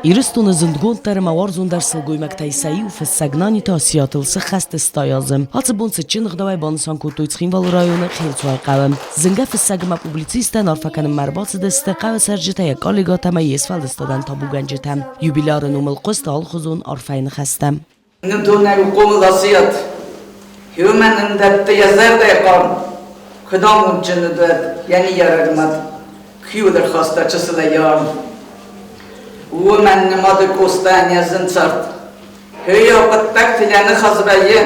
Ирыстоны зындгонддӕр ӕмӕ уарзондӕр сылгоймӕгтӕй сӕ иу фыссӕг Наниты Асиатыл сыххӕст 80 азы. Ацы бон цытджын ӕгъдауӕй банысан кодтой Цхинвалы районы Хелцуайы хъӕуы. Зынгӕ фыссӕг ӕмӕ публицисттӕн арфӕ кӕнынмӕ ӕрбацыдысты хъӕуы цӕрджытӕ, йӕ коллегӕтӕ ӕмӕ йе сфӕлдыстадӕн табугӕнджытӕ. Юбиляры номыл хъуыст алыхуызон арфӕйы ныхӕстӕ. Ныдонӕй у хъомыл Асиат. Уымӕн ын дӕтты йӕ зӕрдӕйы хъарм, куыд амондджын уыд уӕд йӕ ныййарӕг мад, куы-иу ӕрхаста чысылӕй йӕ арм. Уымӕн нымады Къостайӕн йӕ зын цард. Йӕ хъуыддӕгты йӕ ныхас вӕййы,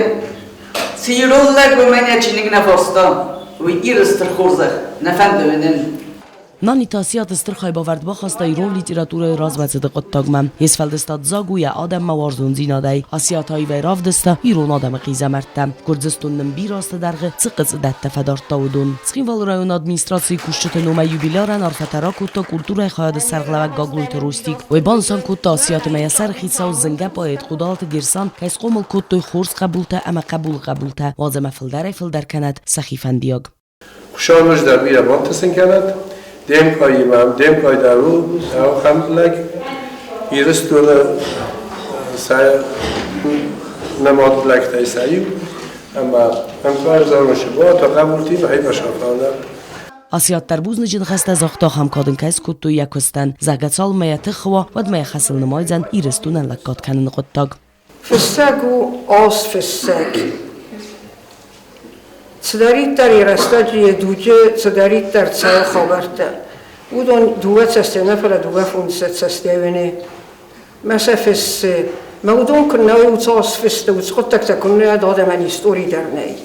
цы ирон лӕг уымӕн йӕ чиныг нӕ фарста, уый Иры стыр хорзӕх нӕ фӕнды уынын. Наниты Асиаты стыр хайбавӕрд бахаста ирон литературӕйы размӕцыды хъуыддагмӕ. Йе сфӕлдыстад дзаг у йӕ адӕммӕ уарзондзинадӕй. Асиат аивӕй равдыста ирон адӕмы хъизӕмӕрттӕ. Гуырдзыстон нын бирӕ азты дӕргъы цы хъыцъыдӕттӕ фӕдардта, уыдон. Цхинвалы районы администрацийы кусджыты номӕй юбилярӕн арфӕтӕ ракодта культурӕйы хайады сӕргълӕууӕг Гаглойты Ростик. Уый банысан кодта, Асиаты ӕмӕ йӕ сӕрыхицау зынгӕ поэт Хъудалты Герсан кӕй схъомыл кодтой хорз хъӕбултӕ ӕмӕ хъӕбулы хъӕбултӕ, уадз ӕмӕ фылдӕрӕй-фылдӕр кӕнӕд сӕхи фӕндиаг. Хуыцау дӕр бирӕ бантысын кӕнӕд, де мкъайимӕ, де мкъай дӕр у ахӕм лӕг, Ирыстоны сӕ нымад лӕгтӕй сӕ иу, ӕмӕ ӕмкъай сывӕллӕттӕ хъӕбултимӕ хибасафӕнӕ. Асиат дӕр бузныджы ныхӕстӕ загъта, ахӕм кад ын кӕй скодтой йӕ куыстӕн. Зӕгъгӕ, цалынмӕ йӕ тых уа, уӕдмӕ йӕ хӕсыл нымайдзӕн Ирыстонӕн лӕггад кӕныны хъуыддаг. Фыссӕг у азфыссӕг. Цыдӕриддӕр йӕ рӕстӕджы, йӕ дуджы цыдӕриддӕр цӕуы хабӕрттӕ, уыдон дыууӕ цӕстӕй нӕ, фӕлӕ дыууӕ фондзсӕдӕ цӕстӕй уыны. Мӕ сӕ фыссы. Мӕ уыдон куы нӕ уой, уыцы азфысты, уыцы хъуыддӕгтӕ куы нӕ уӕд адӕмӕн истори дӕр нӕй.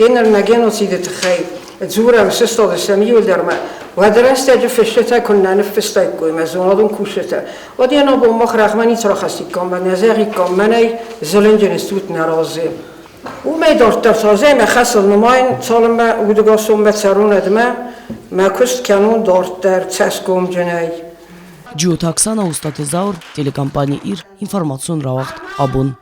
Еныр нӕ геноциды тыххӕй дзурӕм, сыстадыстӕм иуылдӕр ма, уӕды рӕстӕджы фысджытӕ куыннӕ ныффыстаиккой мӕ зонадон кусджытӕ, уӕд йӕ ногбон мах рӕгъмӕ ницы рахӕссиккам ӕмӕ нӕ зӕгъиккам, мӕнӕй зылынджын стут нӕ разы. Уымӕй дарддӕр та ӕз мӕ хӕсыл нымайын, цалынмӕ удӕгасонмӕ цӕрон ӕдмӕ, мӕ куыст кӕнон дарддӕр цӕсгомджынӕй. Джиоты Оксана, Устаты Заур, телекомпани «Ир», информацион рауагъд «Абон».